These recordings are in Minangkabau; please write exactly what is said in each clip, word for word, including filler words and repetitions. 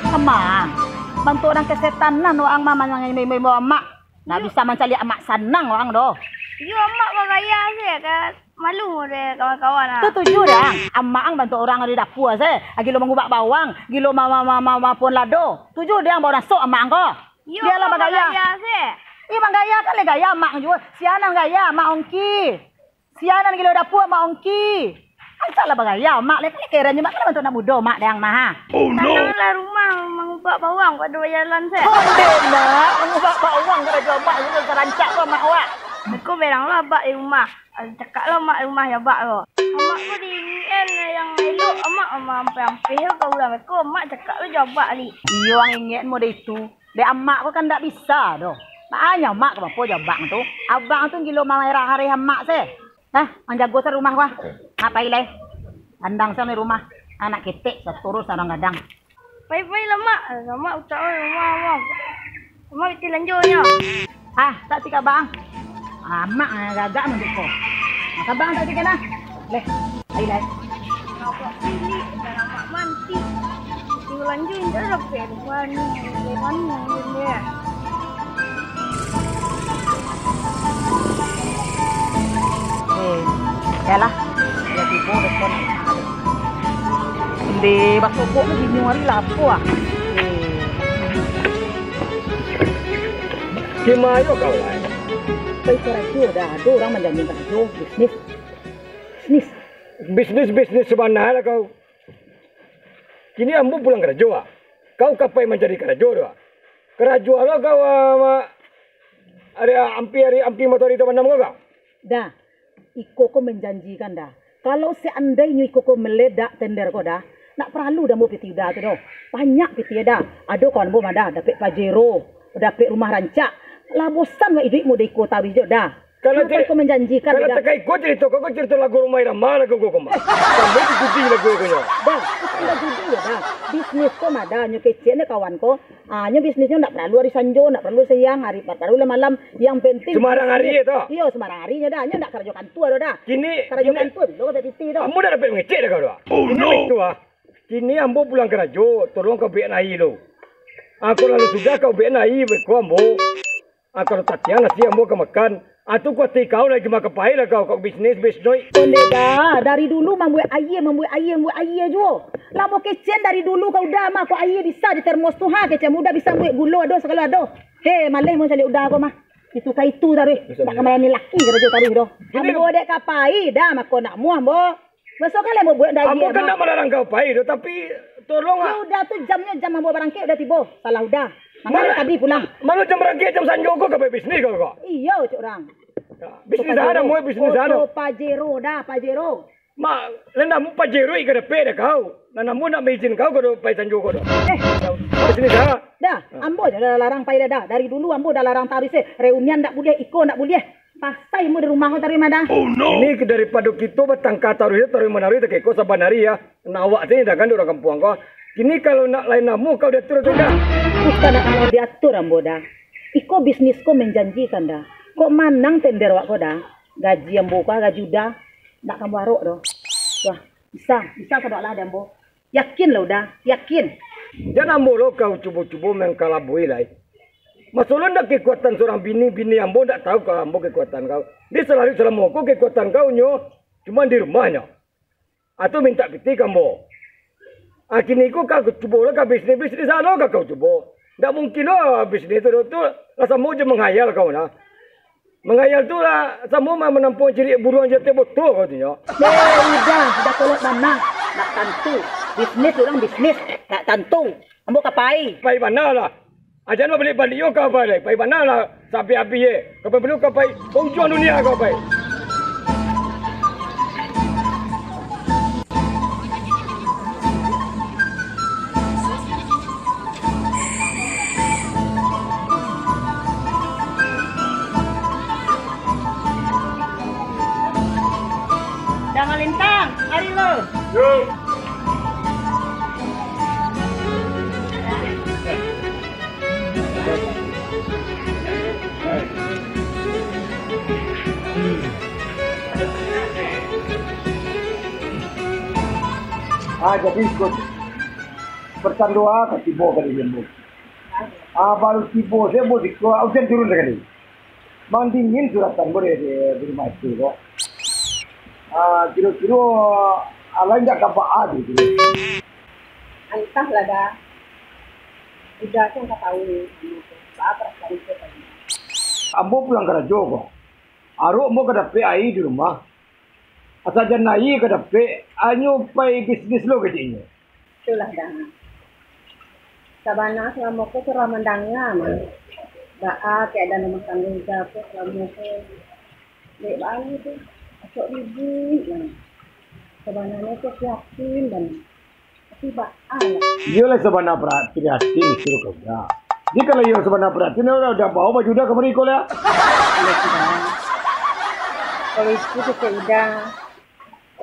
Amak, bantuak urang kesetanan waang mah, mangimbau-imbau amak. Ndak bisa mancaliak amak sanang waang doh. Iyo, amak bagaya se, ka malu dek kawan-kawan ah. Tu tuju dek ang. Amak ang bantuak urang di dapua se, gilo mangubak bawang, gilo ma-, ma-, ma-, ma-, mapuan lado. Tuju dek ang baurang sok amak ang ko. Iyo, bialah amak bagaya. Bagaya se. Ih, manggaya kan lai gaya amak ang juo. Sia nan gaya, Mak Ongki. Sia nan gilo dapua, Mak Ongki. Rancaklah bagaya, Mak. Lek, lek kerenyo, Mak, kan bantuak anak mudo, Mak, dek ang mah. Oh, no. Tananglah rumah, mangubak bawang, kok ado bajalan se. Ondeh, Mak, mangubak bawang, karajo Mak, itu sarancak ko, Mak, wak. Beko beranglah abak di rumah. Cakaklah Mak di rumah, yo, abak ko. Amak ko diingek-an yang elok, amak, amak ampeh-ampeh ko urang beko, Mak cakaklah jo abak tadi. Iyo, ang ingek mode itu. Dek amak ko kan ndak bisa doh. Maknyo amak ko bapo jo abang tu. Abang tu gilo mamerah areh amak se. Nah, manjago se rumah ko ah. Ngapai lai? Kandang se di rumah. Anak ketek, saturus urang gadang. Pai-pai lah, Mak. Mak utak oi rumah, Mak. Mak iti lanjonyo. Ah, tak tika bang. Amak gagak mah ko. Maka bang tak tika nah. Leh, ai lai. Nampak pilih, dah nampak mantik. Tinggal lanjut, indah lah, kayak depan ni, depan ni, dia. Eh, yalah. Tiba-tiba depan. Ndeh, basokok tu bingung hari lah, apa ah? Eh. Kimayo kau lai? Pai karajo dah, ado urang manjanjikan karajo, bisnis. Bisnis. Bisnis, bisnis sabana lah kau. Kini ambo pulang karajo ah. Kau ka pai mancari karajo tu ah. Karajo lo kau ah, ma-, ari ampi, ari ampi matoari tabanam kau ka? Dah, iko ko manjanjikan dah. Kalau seandainyo iko ko meledak tender ko dah, ndak paralu dah ambo pitih Uda tu doh. Banyak pitih dah. Ado kawan ambo mah dah, dapek Pajero, dapek rumah rancak. Lah bosan wak iduik mode iko taruih jo dah. Kalau Kenapa iko manjanjikan dah? Kalau takai ko carito ko, ko carito lagu Rhoma Irama lagu ko, ko mah. Sampai digudi lagu ko nyo. Dah, itu lah judi yo dah. Bisnis ko mah dah, nyo kecek nyo kawan ko. Ah, nyo bisnisnyo ndak paralu ari sanjo, ndak paralu siang, ari paralu lah malam. Yang penting Sembarang ari bisnis. Iyo, sembarang ari nyo dah. Nyo ndak karajo kantua doh dah. Kini, Karajo kini, kantua lo ka piti tu. Ambo dah dapek mangecek dah kau tu ah. Oh, no. Kini ambo pulang karajo, tolong kau bek nai lo. Ah, kok lalu sudah kau bek nai, beko ambo. Ah, kalau tatiang nasi ambo ka makan. Ah, tu kuati kau lai cuma ka pai lah kau, kau bisnis, bisnis. Ondeh dah, dari dulu mambuek aia, mambuek aia, mambuek aia juo. Lah ambo kecek dari dulu kau Uda mah, kok aia bisa di termos tu ha, kecek ambo Uda bisa mambuek gulo ado sagalo ado. Heh, maleh ambo caliak Uda ko mah. Itu ka itu taruih, ndak ka malayani laki karajo taruih doh. Ambo dek ka pai dah, mako ndak muah ambo. Baso kali ambo buek daging. Ambo kan ndak malarang kau pai doh, tapi tolong ah. Yo Uda tu jamnyo jam ambo barangkek Uda tibo. Salah Uda. Mangko tadi pulang. Malah jam barangkek jam sanjo ko ka pai bisnis kau ko. Iyo, cuk urang. Bisnis ado, ambo bisnis ado. Pajero dah, Pajero. Mak, lah namo Pajero ika dapek dah kau. Lah namo nak maizin kau ko do pai sanjo ko do. Eh. Bisnis dah. Dah, ambo je dah larang pai dah, dah. Dari dulu ambo dah larang taruih se. Reunian ndak buliah, iko ndak buliah. Pasai mu di rumah ko taruih mah dah. Ini daripado kito batangka taruih, taruih manaruih takeko saban ari ya. Nak awak sini dah kan dek urang kampuang ko. Kini kalau nak lain namo kau diatur tu dah. Bukan nak namo diatur ambo dah. Iko bisnis ko manjanjikan dah. Kok manang tender awak ko dah. Gaji ambo ko gaji Uda. Ndak ka ambo arok doh. Wah, bisa, bisa sadoak lah di ambo. Yakin lah Uda, yakin. Jan ambo lo kau cubo-cubo mangkalabui lai. Masalah ndak kekuatan surang bini, bini ambo ndak tahu ka ambo kekuatan kau. Di salari salamo ko kekuatan kau nyo cuma di rumahnyo. Atau mintak pitih ka ambo. Ah, kini ko ka cubo lah ka bisnis, bisnis alo ka kau cubo. Ndak mungkin lo bisnis tu, tu lah samo jo manghayal kau nah. Manghayal tu lah samo ma-, manampuang ciriak buruang jo ateh botol kau tu nyo. Eh, Uda, Uda kolot bana. Ndak tantu. Bisnis urang bisnis, ndak tantu. Ambo ka pai. Pai bana lah. Ajan babaliak-baliak yo ka pai lai. Pai bana lah. Saabih-abih ye. Ka pai bulu ka pai. Ka ujuang dunia ka pai. Jangan lintang, mari lo. Yo. Ah, jadi ikut. Pertando a ka tibo ka di ambo. Ah, baru tibo se ambo siko, ah, ujan turun sakali. Mandingin suratan ambo di, di, di rumah itu ko. Ah, kiro-kiro alai ndak ka baa tu. Antahlah, Da. Uda se ka tahu, baa parasaan iko tadi. Ambo pulang karajo ko. Arok ambo ka dapek aia di rumah. Asa jan aia ka dapek, anyo pai bisnis lo keceknyo. Itulah, Da. Sabana salamo ko tu lah mandanga mah. Baa keadaan rumah tangga Uda ko salamo ko. Dek baa tu, acok ribuik mah. Sabananyo tu prihatin bana. Tapi baa lah. Iyolah sabana pra-, prihatin suruh ka Uda. Jadi kalau iyo sabana prihatin, udah, udah bawa baju Uda kamari ko lah. Iyo sudah. Kalau itu kecek Uda,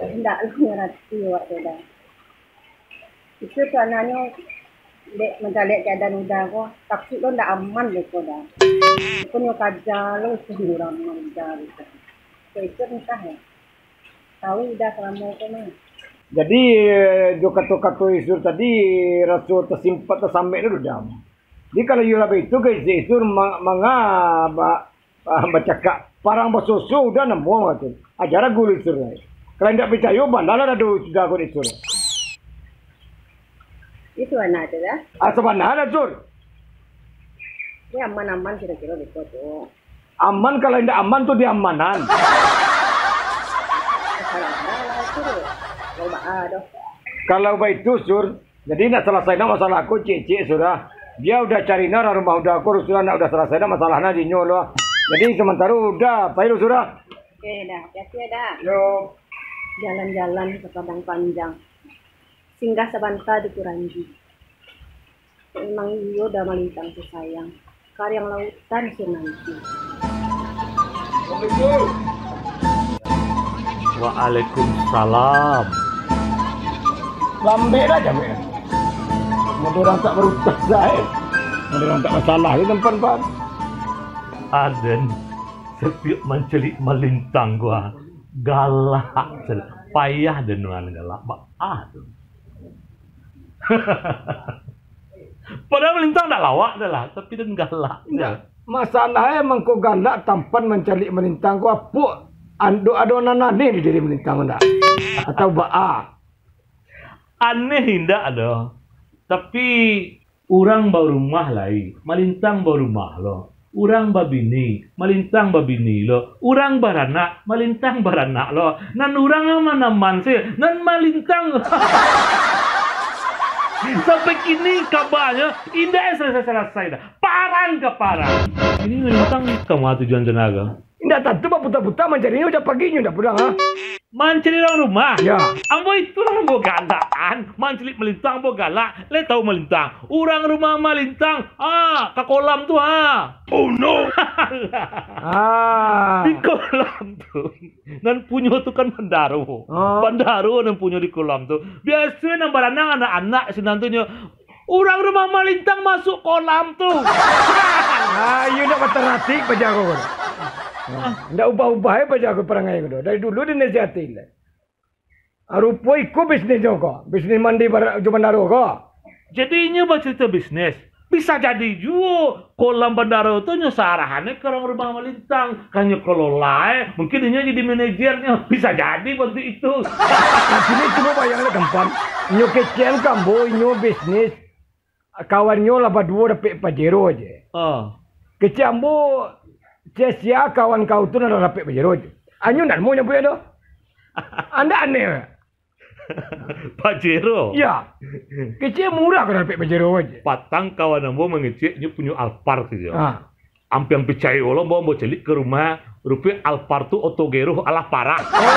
indak lah mangarati awak tu, Da. Itu tu anaknyo dek mancaliak keadaan Uda ko, takuik lo ndak aman dek ko, Da. Bukanyo kaja lo itu urang aman Uda gitu. Kok itu entah ya. Tahu Uda salamo ko mah. Jadi, jo kato-kato Isur tadi, raso tasimpan tasamek tu, Da. Jadi kalau iyo lah baitu, ka Isur ma-, manga ba-, Ah, bacakak, parang basoso Uda namo tu. Aja ragu Isur lai. Kalau indak picayo, balalah dado Uda ko Isur. Itu anak tu lah. Ah, sabana Sur. Dia aman-aman kira-kira beko tu. Aman, kalau indak aman tu diamanan. Salah, salah, Sur. Kalau baa doh. Kalau baitu, Sur, jadi nak salasai nak masalah ko, ciek-ciek sudah. Bia Uda cari nak urang rumah Uda ko, sudah nak Uda salasai nak masalah nak dinyo lo. Jadi samantaro Uda, pai lo sudah. Oke, Da. Hati-hati ya, Da. Yo. Jalan-jalan ke Padang Panjang. Singgah sabanta di Kuranji. Memang iyo Da Malintang tu sayang. Kariang lautan si nanti. Waalaikumsalam. Lambek lah jawek. Model urang tak barutang sae. Model urang tak masalah je tempat, Pan. Aden, setiap mancaliak Malintang gua galak. Payah den nuan galak. Baa tu. Padahal Malintang ndak lawak dah lah, tapi den galak. Indak. Masalahnyo mangko galak tampan mancaliak Malintang ko, apo ando, ado nan aneh di diri Malintang ko ndak? Atau baa? Aneh indak doh. Tapi urang barumah lai, Malintang barumah lo. Urang babini, Malintang babini lo. Urang baranak, Malintang baranak lo. Nan urang aman-aman se, nan Malintang. Sampai kini kabanyo indak salasai-salasai doh. Parang ka parang. Kini Malintang kama tujuan Jun Aga? Indak tantu, baputa-puta mancari nyo, udah pagi nyo ndak pulang, ha? Mancari urang rumah? Ya. Ambo itulah ambo galak an. Mancaliak Malintang ambo galak. Lai tahu Malintang? Urang rumah Malintang, ah, ka kolam tu, ah. Oh no. Ah. Di kolam tu. Nan punyo tu kan bandaro. Oh. Bandaro nan punyo di kolam tu. Biaso nan baranang anak-anak sinan tu nyo. Urang rumah Malintang masuak kolam tu. Ah, iyo ndak bataratik paja ko. Ah, ndak ubah-ubah ai paja ko parangai ko tu. Dari dulu dinasihati lai. Ah, rupo iko bisnisnyo ko, bisnis mandi bara-, jo bandaro ko. Jadi inyo bacarito bisnis. Bisa jadi juo kolam bandaro tu nyo saarahannyo ka urang rumah Malintang. Kan nyo kelola, eh. Mungkin inyo jadi manajernyo. Bisa jadi bantuak itu. Tapi ni cubo bayangkan, Kampan. Inyo kecek an ka ambo, inyo bisnis. Kawannyo lah baduo dapek Pajero je. Ah. Kecek ambo, sia-sia kawan kau tu nan lah dapek Pajero je. Anyo ndak namo nyabuik tu. Andak aneh. Pajero. Ya. Kecek murah kau dapek Pajero je. Patang kawan ambo mangecek nyo punyo Alphard tu. Ah. Ampiang picayo lo, ambo, ambo caliak ka rumah, rupo Alphard tu oto geroh alah parah. Oh.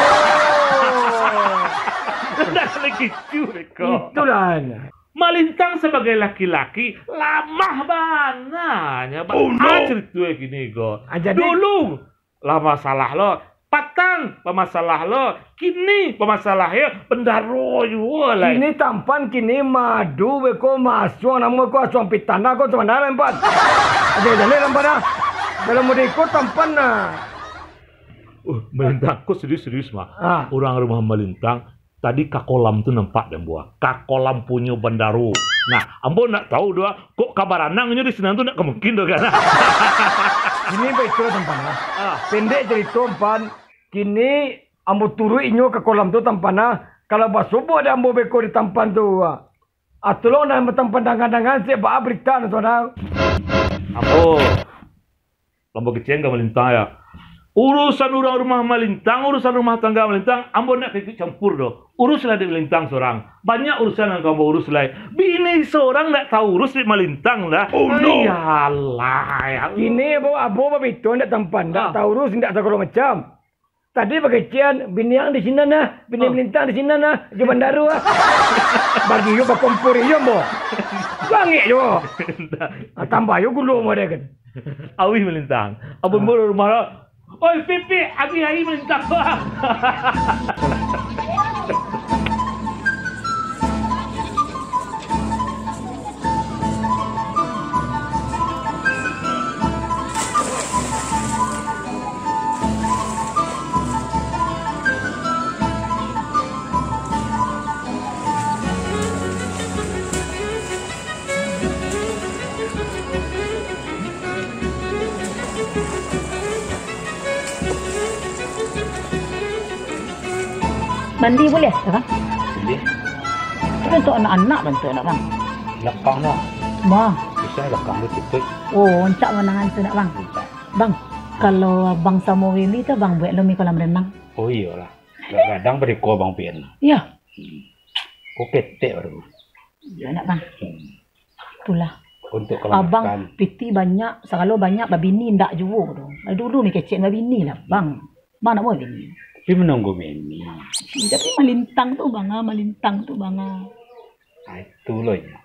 Ndak lagi cu beko. Itulah. Malintang sabagai laki-laki, lamah bana nyo. Oh, no. Baa carito kini ko. Ah, jadi dulu lah masalah lo, patang bamasalah lo, kini bamasalah yo, bandaro juo lai. Kini Tampan, kini madu beko masuang namo ko asuang pitana ko sabananyo, Pan. Aja jaleh Tampan ah. Dalam mode iko Tampan nah. Uh, Malintang ko serius-serius mah. Ah. Urang rumah Malintang Tadi ka kolam tu nampak dek ambo, ka kolam punyo bandaro. Nah, ambo ndak tahu doh, kok ka baranang nyo di sinan tu, ndak ka mungkin doh kan. Kini baitu lah Tampan ah. Ah. Pendek carito, Pan, kini ambo turuik inyo ka kolam tu Tampan ah. Kalau basobok dek ambo beko di Tampan tu ah. Ah, tolong dah Tampan dangan-dangan, cek baa berita nan sadang. Apo? Ambo kecek ka Malintang ya. Urusan urang rumah Malintang, urusan rumah tangga Malintang, ambo ndak ka ikut campur doh. Uruslah dek Malintang sorang. Banyak urusan nan ka ambo urus lai. Bini sorang ndak taurus dek Malintang lah. Oh, no. Iyalah, ya. Kini ambo, ambo babito ndak Tampan, ndak taurus, ndak sagalo macam. Tadi bakecekan, bini ang di sinan nah, bini Malintang di sinan nah, jo bandaro ah. Bagi iyo bakompor iyo, ambo. Bangik jo. Ah, tambah iyo gulo ambo ado kan. Awih Malintang. Abun buru rumah lo. Oi, Pipi, agi ai Malintang. Mandi buliah, Bang? Buliah. Tapi untuak anak-anak bantuak nak, Bang? Lakang lah. Ma. Bisa lakang tu cukuik. Oh, rancak manangan tu nak, Bang? Rancak. Bang, kalau Abang samo Willy tu, Abang buek lo mi kolam renang? Oh, iyolah. Kadang-kadang bariko Abang pian. Iya. Hmm. Ko ketek baru. Iya nak, Bang. Hmm. Itulah. Untuk Abang kebanyakan. Piti banyak, sagalo banyak, babini ndak juo tu. Dulu mi kecek babini lah, Bang. Bang ndak mau babini. Tapi manunggu bini. Tapi Malintang tu, Bang, ah, Malintang tu, Bang, ah. Ah, itu lo inyo.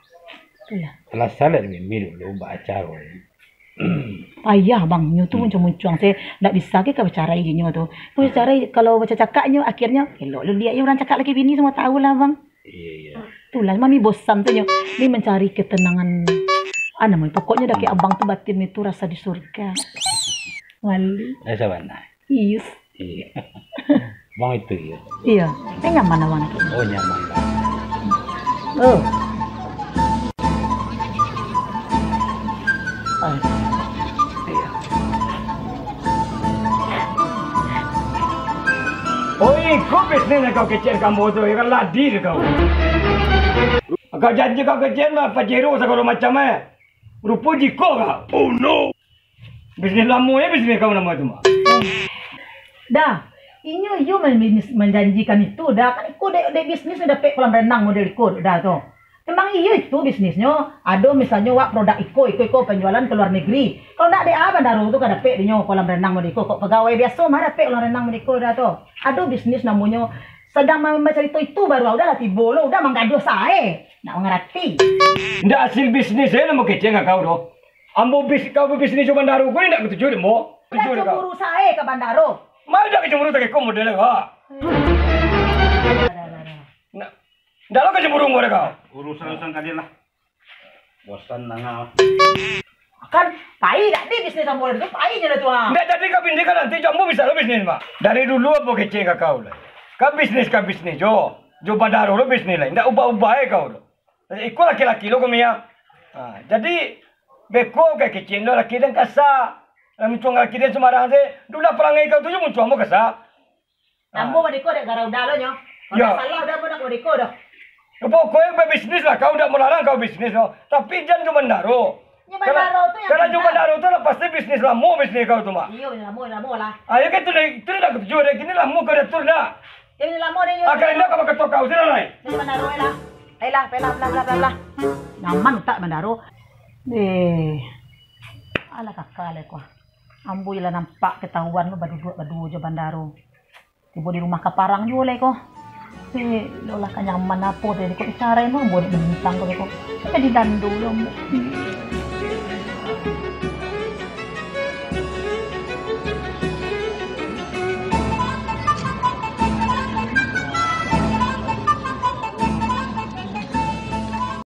Itulah. Alah salah bini dulu baacara. Payah, Bang, nyo tu muncuang-muncuang. Saya ndak bisa ke ka bacarai jo nyo tu. Kalau bacarai, kalau bacakak nyo, akhirnyo, elok lo liek yo urang cakak laki bini, semua tahu lah, Bang. Iya, iya. Itulah, mami bosan tu nyo. Ni mancari ketenangan. Ah, namonyo, pokoknyo dah kayak abang tu batin itu rasa di surga. Wali. Rasa mana? Iyus. Iya. Abang itu, iya. Iya. Saya nyaman abang itu. Oh, nyaman, Bang. Oh. Ah. Iya. Oh, iko bisnis nan kau kecek ka ambo tu, yo kan ladi tu kau. Kau janji kau kecek mah, Pajero sagalo macam, eh. Rupo jiko kau. Oh, no. Bisnis lamo, yo, bisnis kau namo tu mah. Dah, inyo iyo man-, manjanjikan itu, dah. Kan iko dek, dek bisnis dapek kolam renang model iko, dah tu. Memang iyo itu bisnisnyo. Ado misalnyo wak produk iko, iko, iko penjualan ke luar negeri. Kalau ndak dek a bandaro tu ka dapek dinyo kolam renang model iko, kok pegawai biaso mah dapek kolam renang model iko dah tu. Ado bisnis namonyo sadang ma-, macarito itu baru, udah lah tibo lo, udah manggaduah sae. Ndak mangarati. Ndak asil bisnis sae namo kecek ka kau doh. Ambo bis-, kau bisnis jo bandaro, kau ndak katuju dek ambo. Ndak cemburu sae ka bandaro. Mah ndak kacemburu tak iko model ha. Ndak. Ndak lo kacemburu model kau. Urusan-urusan kalian lah. Bosan nangah. Kan pai dak di bisnis ambo tu, pai je lah tu, ha. Ndak jadi ka bini ka nanti jo ambo bisa lo bisnis, Mak. Dari dulu ambo kecek ka kau lah. Ka bisnis, ka bisnis jo. Jo bandaro lo bisnis lai. Ndak ubah-ubah e kau tu. Iko laki-laki lo kami, ya. Ha, jadi beko ka kecek lo laki den kasa. Lah muncuang laki den sembarang se. Dulah parangai kau tu jo muncuang ambo kasa. Ambo mah diko dek gara udah lo nyo. Kalau salah udah ambo nak mah diko doh. Pokoknyo babisnis lah, kau ndak melarang kau bisnis lo. Tapi jan jo bandaro. Nyo bandaro tu yang kalau jo bandaro tu lah pasti bisnis lamo bisnis kau tu, Mak. Iyo, lamo, lamo lah. Ayo kan tu dah, tu dah katuju dah. Kini lamo kau dah tur dah. Jadi lamo deh, yo. Ah, kalau indak kau bakato kau sudah lai. Nyo bandaro lah. Ayolah, pelah, pelah, pelah, pelah, pelah. Nyaman utak bandaro. Eh. Alah kakak lai ko. Ambo je lah nampak ketahuan lo baduduak baduo jo bandaro. Tibo di rumah kaparang juo lai ko. Eh, lo lah ka nyaman apo tadi ko, carai mah buat bintang ko ko. Jadi dando lo.